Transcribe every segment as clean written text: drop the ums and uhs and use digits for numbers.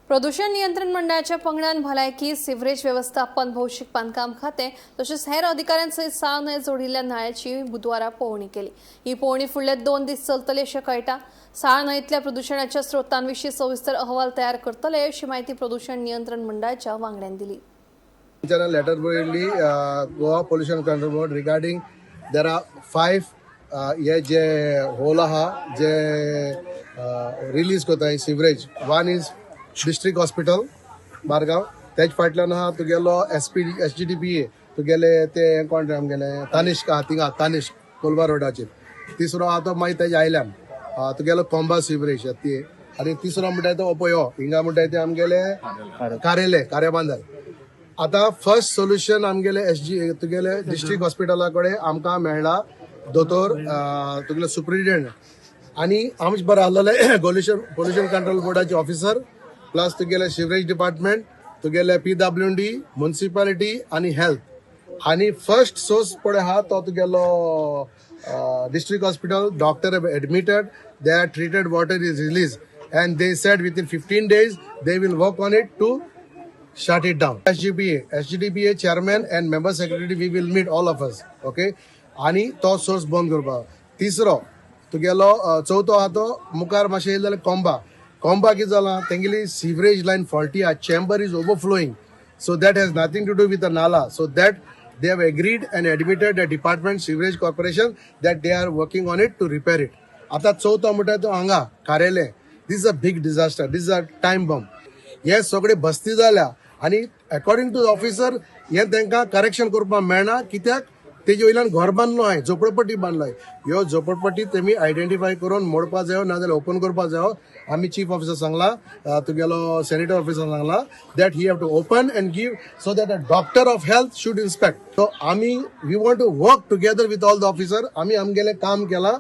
प्रदूषण नियंत्रण मंडळाच्या पंगडान भलायकी, सिवरेज वेवस्थापन, भौशीक बांदकाम खातें तशेंच हेर अधिकाऱ्यांसयत साळ न्हंय जोडिल्ल्या न्हाळ्याची बुधवारा पळोवणी केली. ही पळोवणी फुडले 2 दीस चलतली अशें कळटा. साळ न्हंयतल्या प्रदूषणाच्या स्रोतांविशीं सविस्तर अहवाल तयार करतले अशी म्हायती प्रदूषण नियंत्रण मंडळाच्या वांगड्यान दिली. आमच्यान लेटर बरयल्ली Goa Pollution Control Board regarding there are five हे जे होल आहा जे रिलीज करताय sewerage. One is District Hospital, Margao. तेज फाटल्यान आहा तुगेलो SP SGDPA, तुगेले ते कोण रे आमगेले तानिश्क आहा थिंगा, तानिश्क कोलवा रोडाचेर. तिसरो आहा तो मागीर तेजे आयल्यान तुगेलो कोंबा सिवरेज ती आनी तिसरो म्हणटा तो पळय हो हिंगा म्हणटा ते आमगेले कारेले, कारेबांदर. आता फर्स्ट सोल्युशन आमगेले एस जी तुगेले डिस्ट्रिक्ट हॉस्पिटला कडेन आमकां मेळ्ळा दोतोर तुगेले सुप्रिटेंडंट आनी आमचे बरें आहलेले पोल्युशन कंट्रोल बोर्डाचे ऑफिसर, प्लस तुगेले सिवरेज डिपार्टमेंट, तुगेले पीडब्ल्यूडी, म्युन्सिपालिटी आनी हेल्थ. आनी फर्स्ट सोर्स पळय आहा तो तुगेलो district hospital. Doctor admitted their treated water is release and they said within 15 days they will work on it to shut it down. SGPA, SGDPA chairman and member secretary, we will meet all of us. Okay. आणि तो source बंद करपाक. तिसरो तुगेलो चवथो आहा तो मुखार मातशें येयले जाल्यार कोंबा. कोंबा कितें जालां, तेंगेली सिवरेज लायन फॉल्टी आहा, chamber is overflowing, so that has nothing to do with the nala. So that they have agreed and admitted, the department, sewerage corporation, that they are working on it to repair it. आता चवथो म्हणटा तो हांगा कार्यालय. This is a big disaster, this is a time bomb. हे सगळे बस्ती जाल्या आनी अकॉर्डिंग टू ऑफिसर हे तांकां करेक्शन करपाक मेळना, कित्याक तेजे वयल्यान घर बांदलो आहे, झोपडपट्टी बांदलो. ह्यो झोपडपट्टी तेमी आयडेंटिफाय करून मोडपा जायो, नाजाल्यार ओपन करपा जायो. आमी चीफ ऑफिसर सांगला, तुगेलो सॅनिटरी ऑफिसर सांगला that he have to open and give so that a doctor of health should inspect. So आमी we want to work together with all the officer. आमी आमगेलें काम केलां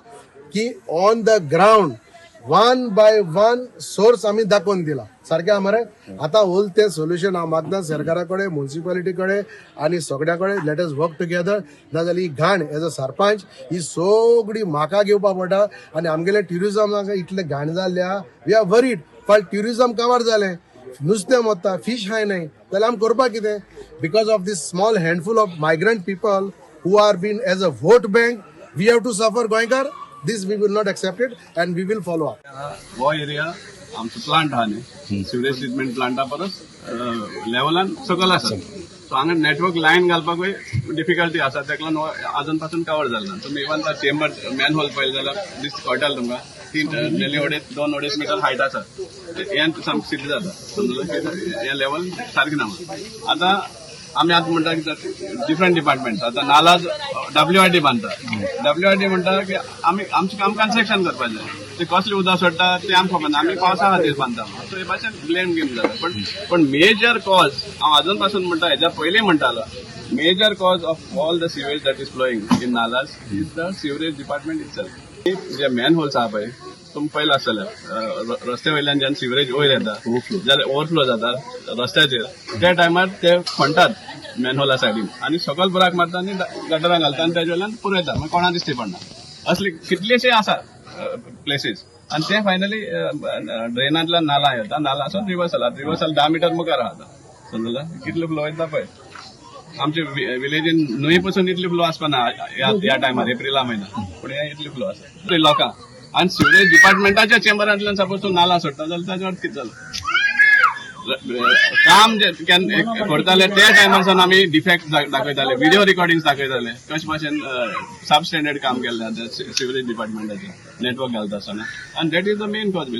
की on the ground one by one source आमी दाखोवन दिला. सारकें आहा मरे? आतां उरलें तें सोल्युशन हांव मागता सरकारा कडेन, म्युन्सिपालिटी कडेन आनी सगळ्या कडेन, let us work together. नाजाल्यार ही घाण एज अ सरपंच ही सगळी म्हाका घेवपा पडटा आनी आमगेलें ट्युरिजम इतलें घाण जाल्ल्या, we are worried. फाल्यां ट्युरिजम काबार जालें, नुस्तें मरता, फीश हाय न्हय जाल्यार आमी करपाक कितें? Because of this small handful of migrant people who are been as a vote bank, we have to suffer. गोंयकार, this we will not accept it and we will follow up. हो area आमचो plant आहा न्ही, sewerage treatment Plantae परस लेवलान सकयल आसा. So हांगा network line घालपाकूय difficulty आसा. ताका लागून हो अजून पासून कवर जालें ना. तुमी इवन चेंबर मॅनहोल पळयलें जाल्यार दीस कळटालें तुमकां, तीन नियरली अडेच दोन अडेच मिटर हायट आसा. हें सामकें सिद्ध जाता, समजलें? हें लेवल सारकें ना म्हणून. आतां आमी आतां म्हणटा की डिफरंट डिपार्टमेंट, आतां नालाज डब्ल्यू आर डी बांदता. डब्ल्यू आर डी म्हणटा की आमी आमचें काम कन्स्ट्रक्शन करपाचें, ते कसलें उदक सोडटा तें आमकां खबर ना, आमी पावसा खातीर बांदता. सो हे भाशेन ब्लेम गेम जाता. पण मेजर कॉज हांव अजून पासून म्हणटा, हेज्या पयलीं म्हणटालो, major cause of all the sewage that is flowing in nalas is the sewerage department itself. J man holes आहा पळय, तुमी पळयलां आसतलें, रस्त्या वयल्यान जेन्ना सिवरेज वयर येता जाल्यार ओवरफ्लो जाता रस्त्याचेर. त्या टायमार ते खणटात मॅनहोला सायडीन आनी सकयल बुराक मारता आनी गटरां घालता आनी तेजे वयल्यान पुरयता. मागीर कोणा दिश्टी पडना. असले कितलेशे आसा प्लेसीस आनी ते फायनली ड्रेनांतल्यान नाला येता, नालासून रिवर्सल. रिवर्सल 10 मिटर मुखार आहा आतां, समजला? कितले फ्लो येता पळय. आमचे विलेजीन न्हंय पसून इतली फ्लो आसपा ना ह्या ह्या टायमार, एप्रिला म्हयन्या, पूण हे इतली फ्लो आसा लोकांक. आनी सिवरेज डिपार्टमेंटाच्या चेंबरांतल्यान सपोज तूं नाला सोडटा जाल्यार ताच्या अर्थ कितें जालो? काम जे करताले त्या टायमार सावन आमी डिफेक्ट दाखयताले, व्हिडिओ रिकॉर्डिंग दाखयताले, कशे भाशेन सब स्टँडर्ड काम केल्लें सिवरेज डिपार्टमेंटाचें नेटवर्क घालता आसतना, आनी that is the main cause.